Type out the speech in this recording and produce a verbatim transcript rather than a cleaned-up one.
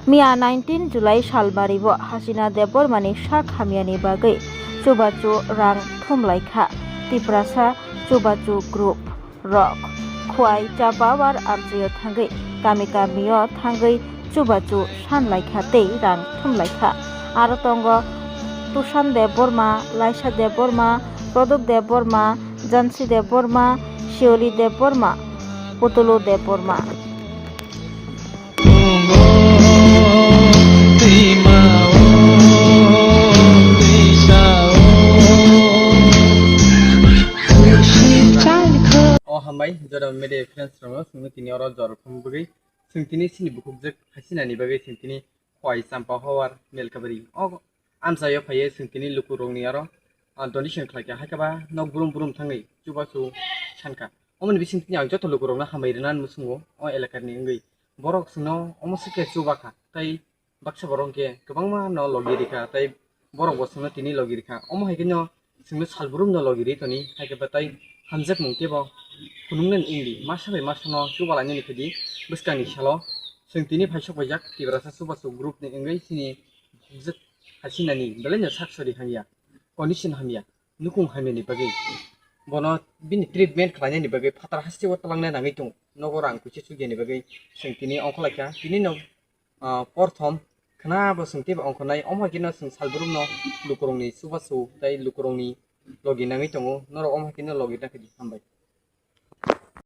Miya nineteen July salbari o Hasina Debbarma ni sak hamya ni bagwi chubachu rang thumlai kha Tiprasa chubachu group rok. Khwai cha power amchai o thangwi kami kami o thangwi chubachu sanlai kha tei rang thumlai kha. Aro tongo Tushan Debbarma, Laisa Debbarma, Produk Debbarma, Jansi Debbarma, Shioli Debbarma, Putulu Debbarma. O hambai, jora media friends rok, chwngno tini oro jora thum bagwi, chwng tini chini bukhuk jwk Hasina ni bagwi chwng tini Khwai Champa Howar Melkabari o amchai o phaiwi chwng tini luku rok ni aro, ah, donation khlai kha, hai khe ba nok brum brum thangwi chubachu san kha. Omo ni bising tini ang joto luku rok no hambai rwna muchungo o elaka ni wngwi. Borok chwngno omo se khe chuba kha, tei baksa borok hwnkhe kwbangma no logi rikha, tei borok bo chwngno tini logi rikha. Omo hai kheno chwngno salbrum no logi ri toni, hai khe bo tei hamjakmung teibo phunuknani wngdi. Masa bai masa no chuba lainani khe di bwskangni salo chwng tini phaisok paijak Tiprasa Chubachu group ni wngwi chini bukhuk jwk Hasina ni belai no sak sori hamya, condition hamya, nukung hamya ni bagwi bono bini treatment khlainani bagwi phatar haste o twlangnai nangwi tongo. Nogo rang kuchi sugya ni bagwi chwng tini ongkhorlai kha. Tini no, ah, porthom khna bo chwng teibo ongkhornai. Omo hai kheno chwng salbrum no lukurokni chubachu tei lukurokni logi nangwi tongo. Norok omo hai kheno logi nangkhe di, hambai.